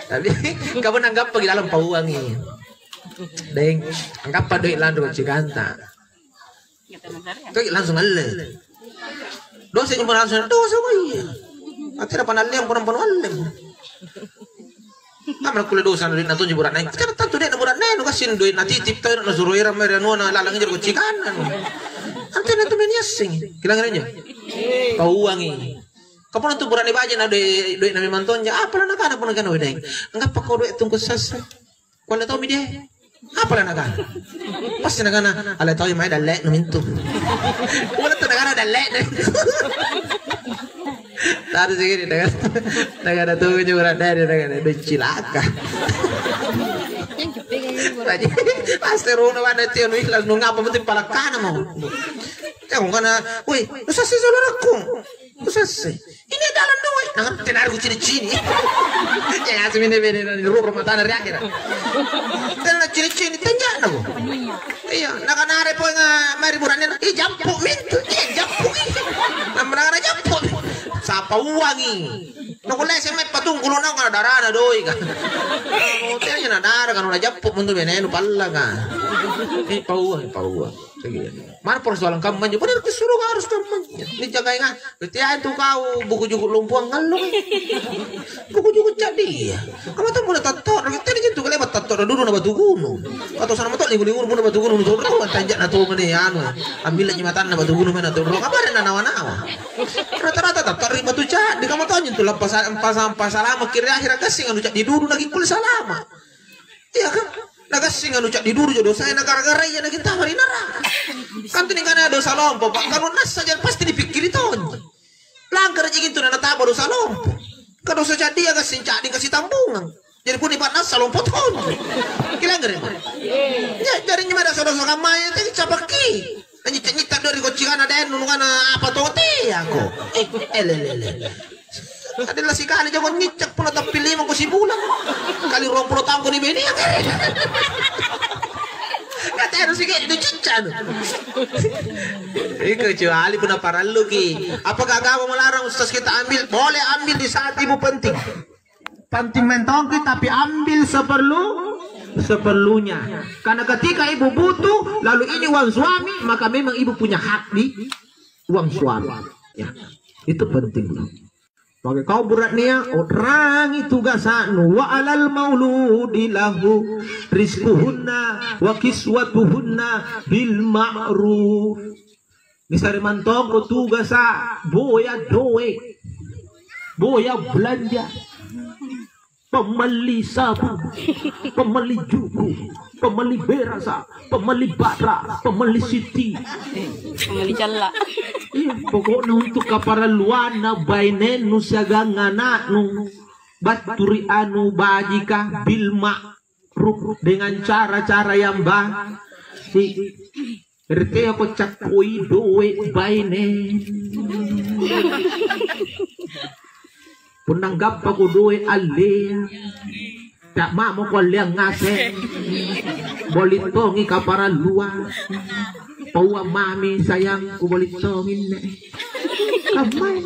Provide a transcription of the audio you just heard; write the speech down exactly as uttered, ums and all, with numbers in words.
Tapi kamu nanggappaki lalang pauangi. Deng, anggappa doe' lanri bancikanta. Doe' langsung alle. Dosa jumpa langsung, dosa kau iya. Atera panalleang pernah panu alle. Amra kulle dosa na doe' natonji bura'ne. Tena tantu doe' na bura'ne, nu gassing doe' natitip tau nasuro era mere anua na lalang jero bancikanta. Antena tu meni assing. Kilang aja. Pauangi. Kapona tu bura'ne baji' na doe', doe' na memang tonja. Apa la nakana puna kana wedeng? Anggappa kau doe' tungku sassa. Kualle tau mi dia. Apa la nakana? Pasti nakana, "Alle tau mae dalle'nu mintu." Kualle tu nakana dalle'nu. Tadi segini nakana, nakana tu nyu bura'ne nakana, "Duh, cilaka." Pasti runa pada tio nu ikhlas nu ngapa penting palakkana mo. Jangan kana, "Woi, nu sassi saudaraku." Kusesse. Ini adalah doe'. Nah, tenare kucini-cini. Ya, asmini bene na ruru matana ri akhira. Tena cini-cini tenjana ko. Iya, nakanare poeng mae ri bura'nena. Ih, jampu mintu. Iya, jampu. Namrana jampu. Sapa uangi. Nukulle semme patung kulo naung kana darana doe' ka. Oh, tena na dara kana na jampu mintu bene nu pallaka. Eh, pauang, pauang. Mana persoalan kammanya? Bener kusuruh harus kammanya. Ini jagain ah. Berarti ah, itu kau buku juku lompoang ngallo. Buku juku cadi ya. Apa tahu mulai tator? Kita ini jentuk lebat tator dulu na batu gunung. Atau sana motor lingu-lingu na batu gunung turun tanjak na tuh mana anu. Ambil lagi matan na batu gunung mana turun. Apa ada nawa-nawa? Rata-rata tator di batu cadi. Kamu tahu jentuk lepas pasang pasalama kiri akhir kasih anu cadi dulu lagi kul salama. Iya kan? Nagassing anu ca'di duru jo dosaya na gara-gara iya nagintama ri naraka. Kan tu ningkana dosa lompo, Pak. Kalau nassa ja pasti dipikkiri tonji. Langkara ji gitu na nataba dosa lompo. Ka dosa ca'di ya gassing ca'di kasi tambungang. Jadi pun ipa nassa lompo tonji. Kilanggere. Ya, jari nyamara dosa-dosa kammaya tadi capakki. Nyitta-nyitta dua ri goccingana den nunukana apa to teako. Eh, eh, le, le, le. Adela sikali jago nyicca pula tapi lima ko sibulan. Kali ruang puluh tahun ko ni bini. Kata harus sike itu cicca. Iko kecuali puna parallu ki. Apakah agama melarang ustaz kita ambil? Boleh ambil di saat ibu penting. Penting mentongki tapi ambil seperlu seperlunya. Karena ketika ibu butuh lalu ini uang suami maka memang ibu punya hak di uang suami. Ya, itu penting. Maka kau beratnya u'rangi tugasa'nu wa alal mauludi lahu rizquhunna wa kiswatuhunna bil ma'ruf. Nisare mantongko tugasa boya doe, boya belanja, pembeli sabun, pembeli juku, pembeli berasa, pembeli batra, pembeli siti. Pembeli cella. Iya, pokoknya untuk keperluanna bainennu siagang anaknu battu ri anu bajika bil ma'ruf dengan cara-cara yang baik. Ri teako cakkoi doe' baine. Punna gappako doe' allea, ta'mamako alleang ngaseng. Boli' tongi kaparalluang. Pauang mami sayangku, boli' tonginne. Kammai.